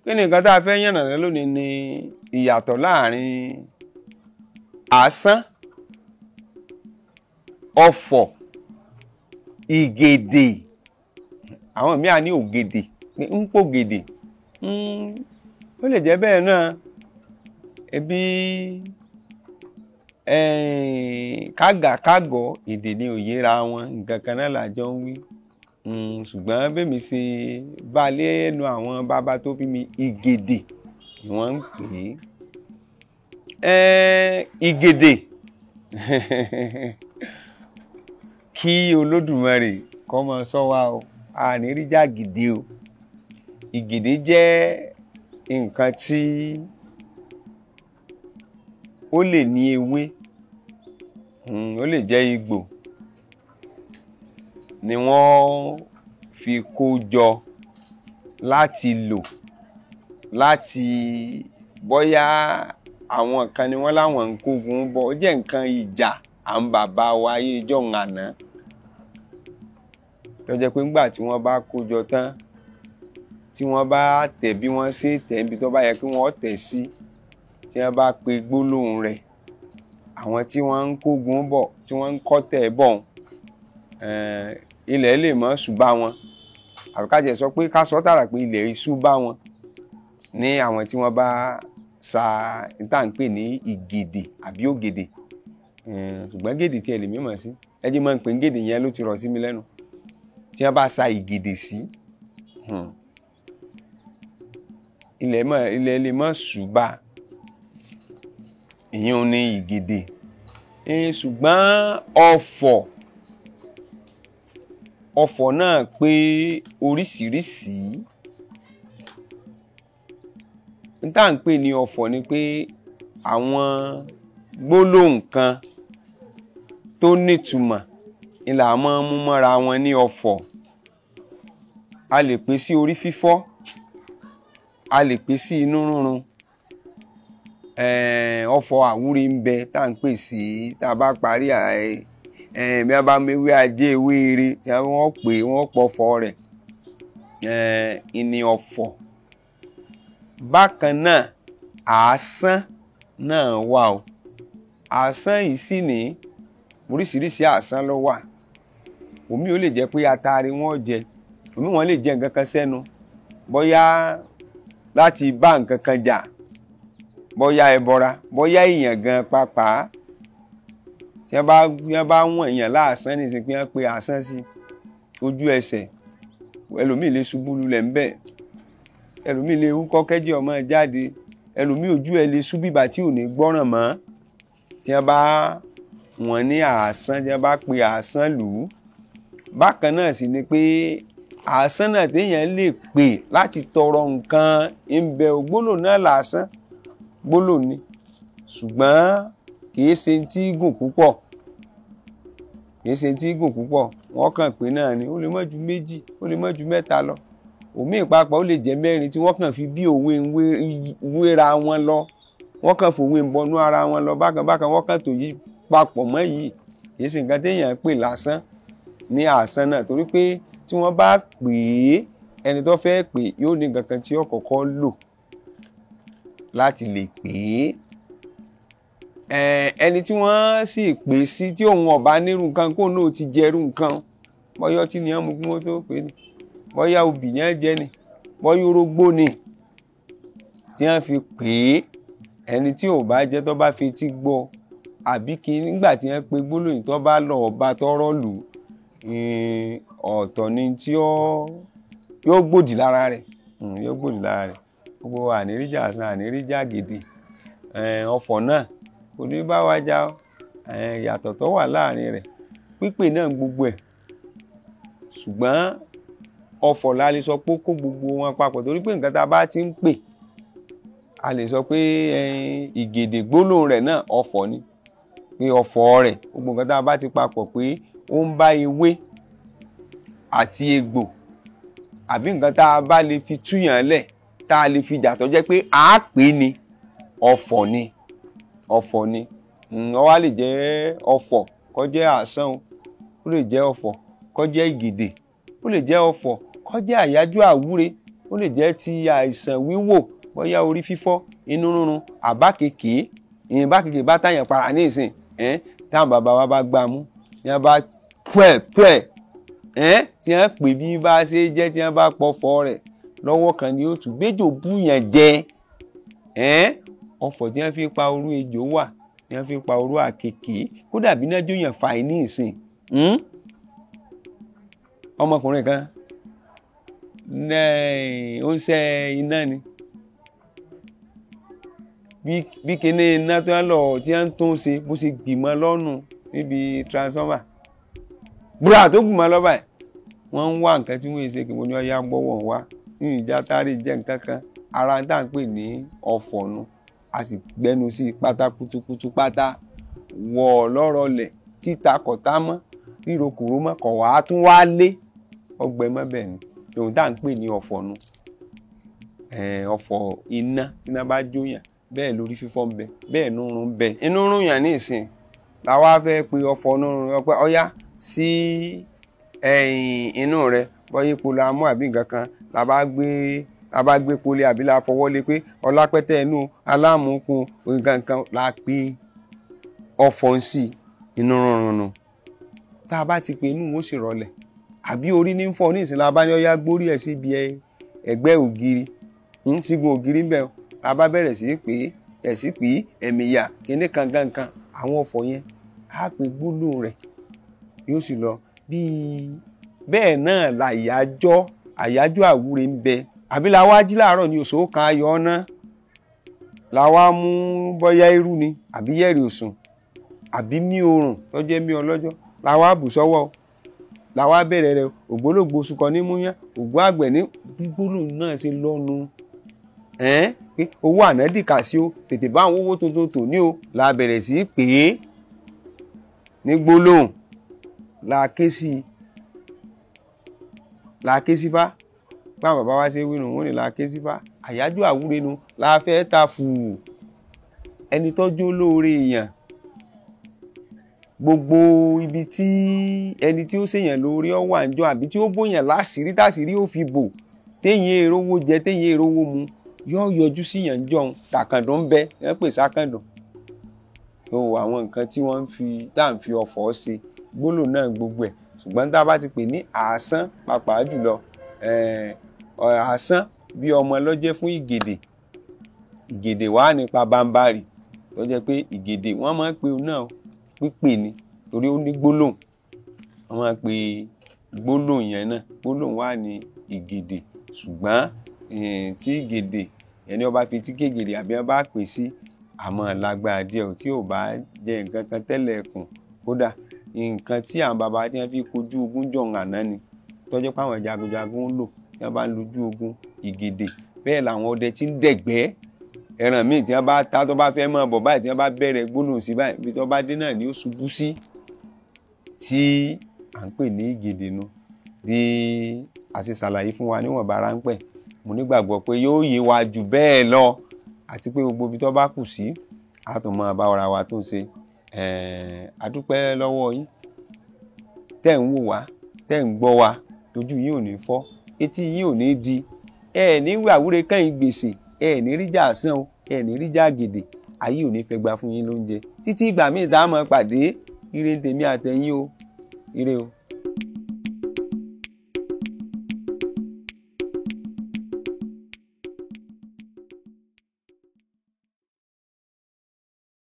Kí ni nǹkan tá a fẹ́ yànnàná lónìí ni ìyàtọ̀ láàrin àásán, ọ̀fọ̀, ìgèdè. Àwọn míì á ní ògèdè, pé ń pògèdè. Ó lè jẹ́ bẹ́ẹ̀ náà. Ebi kágà kágọ̀ èdè ni ò yéra wọn, nǹkan kan náà là jọ ń wí. Ṣùgbọ́n bẹ́mi ṣe bá lẹ́nu àwọn bàbá tó bí mi, ìgèdè ni wọ́n ń pè é. Ìgèdè kí Olódùmarè kó máa ṣọ́ wa o, a ní rí jàgídí o. Ìgèdè jẹ́ nǹkan tí ó lè ní ewé, ó lè jẹ́ igbó ni wọ́n fi kó jọ láti lò láti bóyá àwọn kan ni wọ́n láwọn ń kógun bọ̀. Ó jẹ́ nǹkan ìjà àwọn bàbá wa ayé ijọ́un àná, tó jẹ́ pé ńgbà tí wọ́n bá kó jọ tán, tí wọ́n bá tẹ̀ bí wọ́n ṣe tẹ̀ níbi tó bá yẹ kí wọ́n tẹ̀ sí, tí wọ́n bá pe gbólóhùn rẹ̀, àwọn tí wọ́n ń kógun bọ̀, tí wọ́n ń kọ́tẹ̀ bọ̀, ilẹ̀ lè mọ́ ṣú bá wọn. Àbí ká jẹ́ sọ pé ká sọ tààrà pé ilẹ̀ iṣu bá wọn ní àwọn tí wọ́n bá sa tá à ń pè ní ìgèdè àbí ògèdè. Ṣùgbọ́n gèdè tí ẹ lè mímọ̀ sí, ẹ jẹ́ máa ń pè ní gèdè yẹn ló ti rọ̀ sí mi lẹ́nu. Tí wọ́n bá sa ìgèdè sí, ilẹ̀ lè mọ́ ṣú bá, ìyẹn ní ìgèdè. Ṣùgbọ́n ọ̀fọ̀, ọ̀fọ̀ náà pé oríṣiríṣi. N tá à ń pè ní ọ̀fọ̀ ni pé àwọn gbólóhùn kan tó nítumọ̀ ni là máa ń mú mọ́ra wọn ní ọ̀fọ̀. A lè pè sí orí fífọ́, a lè pè sí inú rúnrun. Ọ̀fọ̀ àwúre ń bẹ tá à ń pè sí tá a bá parí bí wọ́n bá mewé ajé ewé ire tí wọ́n pè wọ́n pọ̀fọ̀ rẹ̀, ìní ọ̀fọ̀. Bákan náà àásán náà wà o. Àásán yìí sì ní oríṣiríṣi àásán ló wà. Òmíì ó lè jẹ́ pé atare wọ́n jẹ, òmíì wọ́n lè jẹ nǹkan kan sẹ́nu, bóyá láti bá nǹkan kan jà, bóyá ẹbọra, bóyá èèyàn gan pàápàá. Tí wọ́n bá wọ̀n èèyàn láàsán nísìnyí pé wọ́n pe àásán sí ojú ẹsẹ̀, ẹlòmíì lè ṣubú lulẹ̀ ńbẹ̀, ẹlòmíì lè húkọ́ kẹ́jẹ́ ọmọ jáde, ẹlòmíì ojú ẹ lè ṣú bíbà tí ò ní gbọ́ràn mọ́. Tí wọ́n bá wọ̀n ní àásán, tí wọ́n bá pe àásán lù ú. Bákan náà sì ni pé àásán náà téèyàn lè pè láti tọrọ nǹkan ń bẹ, gbólóhùn náà làásán, gbólóhùn ni, ṣùgbọ́n kìí ṣe tí gùn púpọ̀, kìí ṣe tí gùn púpọ̀. Wọ́n kàn pé náà ni, ó lè má ju méjì, ó lè má ju mẹ́ta lọ. Òmíì pàápàá ó lè jẹ́ mẹ́rin tí wọ́n kàn fi bí òwe ń wéra wọn lọ, wọ́n kàn fòwe ń bọnú ara wọn lọ bákan bákan, wọ́n kàn tó yí papọ̀ mọ́ yìí. Kìí ṣe nǹkan téèyàn pè lásán ní àásán náà, torí pé tí wọ́n bá pè é, ẹni tó fẹ́ pè yóò ní nǹkan kan tí ó kọ́kọ́ lò láti lè pè é. Ẹni tí wọ́n sì pè sí tí òun ọ̀bá nírú nǹkan kóun náà ti jẹrú nǹkan, bóyá ọtí ni wọ́n mú kí wọ́n tó pè é ni, bóyá obì ni wọ́n jẹ ni, bóyá orógbó ni tí wọ́n fi pè é. Ẹni tí ò bá jẹ́ tó bá fi etí gbọ́, àbí kí nígbà tí wọ́n pe gbólóhùn tó bá lọ ọba tọ́rọ́ lù, ọ̀tọ̀ ni tí yóò gbòdì lára rẹ̀, yóò gbòdì lára rẹ̀. Gbogbo àníríjà àsán, àníríjà gèdè, ọ̀fọ̀ náà kò ní bá wa jà o. Ìyàtọ̀ tó wà láàrin rẹ̀, pípè náà gbogbo ẹ̀, ṣùgbọ́n ọ̀fọ̀ la lè sọ pé kó gbogbo wọn papọ̀, torí pé nǹkan tá a bá ti ń pè, a lè sọ pé ìgèdè gbólóhùn rẹ̀ náà ọ̀fọ̀ ni, pé ọ̀fọ̀ rẹ̀ gbogbo nǹkan tá a bá ti papọ̀ pé ó ń bá ewé àti egbò àbí nǹkan tá a bá lè fi túyàn lẹ̀, tá a lè fi jà tó jẹ́ pé à á pè ní ọ̀fọ̀ ni, ọ̀fọ̀ ni. Ó wá lè jẹ́ ọ̀fọ̀ kó jẹ́ àsán o, ó lè jẹ́ ọ̀fọ̀ kó jẹ́ ìgèdè, ó lè jẹ́ ọ̀fọ̀ kó jẹ́ àyájọ́ àwúre. Ó lè jẹ́ ti àìsàn wíwò, bóyá orí fífọ́, inú rúnrun, àbá kékeré, ìyẹn bá kékeré bá tàyàn para ní ìsìn, táwọn bàbá wa bá gbá mú, ní wọ́n bá pẹ̀ pẹ̀, tí wọ́n pè bí bá ṣe jẹ́, tí wọ́n bá pọ̀fọ̀ rẹ̀ lọ́wọ́ kan ni ó tún gbẹ́jọ́ búyàn jẹ. Ọ̀fọ̀ tí wọ́n fi pa orú ejò wà, tí wọ́n fi pa orú àkekèé, kódà bí náà jóyàn fà ní ìsìn. Ọmọkùnrin kan ó ń ṣe iná ni, bí kíní iná tó ń lọ tí wọ́n ń tún ṣe, bó ṣe gbìmọ̀ lọ́nù níbi transformer búra tó gbìmọ̀ lọ́ba ẹ̀, wọ́n ń wá nǹkan tí wọ́n ṣe kí wọ́n ní ọ̀yá gbọ́wọ́ wá ní ìjà tárì jẹ́ nǹkan kan. Ara tá à ń pè ní ọ̀fọ̀ nu, a sì gbẹnu sí pátá kutukutu pátá wọ̀ lọ́rọ̀ lẹ̀, títa kọ̀tá mọ́, ríro kòró mọ́, kọ̀ wá tún wá lé ọgbẹ́ mọ́. Bẹ́ẹ̀ ni ohun tá à ń pè ní ọ̀fọ̀ nu. Ọ̀fọ̀ iná tí iná bá jóyàn, bẹ́ẹ̀ lórí fífọ́ ń bẹ, bẹ́ẹ̀ nírun ń bẹ. Inú rún yàn ní ìsìn làwa fẹ́ pe ọ̀fọ̀ nírun ọpẹ́ ọyá sí ẹ̀yìn inú rẹ, bọ́yá epo la mú àbí nǹkan kan la bá gbé poli àbí la fọwọ́ lé pé ọlápẹ́tẹ́ inú aláàmúkun nǹkan kan la pe ọ̀fọ̀ ń sí inú rúnrun nu. Tá a bá ti pe inú ó sì rọlẹ̀. Àbí orí ní fọ́ ní ìsìn la bá ní ọyá gbórí ẹ̀ síbi ẹ̀gbẹ́ ògiri, sígun ògiri ń bẹ, la bá bẹ̀rẹ̀ sí pé ẹ̀ sí pé ẹ̀mìyà kíní kankankan, àwọn ọ̀fọ̀ yẹn á pe gbólóhùn rẹ̀ yóò sì lọ. Bíi bẹ́ẹ̀ náà làyájọ́ àyájọ́ àwúre ń bẹ. Àbí la wá jí láàárọ̀ ní oṣù kan ayọ̀ ọ̀nà la wá mú bọ́yá irú ni àbí yẹ̀rì òsùn àbí mí oòrùn tó jẹ́ mí ọlọ́jọ́ la wá bù sọ́wọ́, la wá bẹ̀rẹ̀ rẹ̀ ògbólógbò oṣù kan ní múyán ògbó àgbẹ̀ ní gbólóhùn náà ṣe lọ́nu pé owó àná dìkà sí o, tètè bá àwọn owó tuntun tò ní o, la bẹ̀rẹ̀ sí pè é ní gbólóhùn, la ké sí la ké sí fá. Báwọn bàbá wa ṣe wí nù, wọ́n ní la ké sí fá. Àyájọ́ àwúre nu la fẹ́ ta fù ẹni tọ́jú olóore èèyàn, gbogbo ibi tí ẹni tí ó ṣèyàn lórí ọ wà ń jọ, àbí tí ó bóyàn láṣìírí táṣìírí ó fi bò, téyìn èrówó jẹ, téyìn èrówó mu, yóò yọjú síyàn jọun. Tàkàndùn ń bẹ, ẹ pè sákàndùn. Tó àwọn nǹkan tí wọ́n ń fi tá à ń fi ọ̀fọ̀ ṣe gbólóhùn náà gbogbo ẹ̀. Ṣùgbọ́n tá a bá ti pè ní àásán, pàápàá jùlọ àásán bí ọmọ lọ́jẹ́ fún ìgèdè, ìgèdè wà nípa bámbárì tó jẹ́ pé ìgèdè wọ́n máa ń pe òun náà pípè ni, torí ó ní gbólóhùn, wọ́n máa ń pe gbólóhùn yẹn náà, gbólóhùn wà ní ìgèdè. Ṣùgbọ́n tí ìgèdè ẹni ọba fi tí gègèdè àbí ọba pè sí àmọ́ lágbára díẹ̀ tí ò bá jẹ nǹkan kan tẹ́lẹ̀ ẹ̀kùn. Kódà nǹkan tí àwọn bàbá tí wọ́n fi kojú ogun jọ̀hún àná ni, tọ́jú pé àwọn jagunjagun ń lò tí wọ́n bá ń lójú ogun ìgèdè. Bẹ́ẹ̀ làwọn ọdẹ tí ń dẹ̀gbẹ́ ẹran míì tí wọ́n bá ta tó bá fẹ́ mọ́ bọ̀ báyìí, tí wọ́n bá bẹ̀rẹ̀ gbólóhùn sí báyìí, ibi tó bá dé náà ni ó ṣubú sí, tí à ń pè ní ìgèdè nu. Bí a ṣe ṣàlàyé fún wa níwọ̀nba ráńpẹ́, mo nígbàgbọ́ pé yóò yé wa jù bẹ́ẹ̀ lọ, àti pé gbogbo ibi tó bá kù sí a tún máa bá ara wa tó ń ṣe. A dúpẹ́ lọ́wọ́ yín tẹ́ ń wò wá, tẹ́ ń gbọ́ wa, ojú yín ò ní fọ́, etí yín ò ní di, ẹ ní wàwúre kẹ́yìn gbèsè, ẹ ní ríjà àsán o, ẹ ní ríjà gèdè, ayé ò ní fẹ́ gba fún yín lóúnjẹ. Títí ìgbà míì tá a máa pàdé, ire ń tèmi àtẹ̀yìn o, ire o.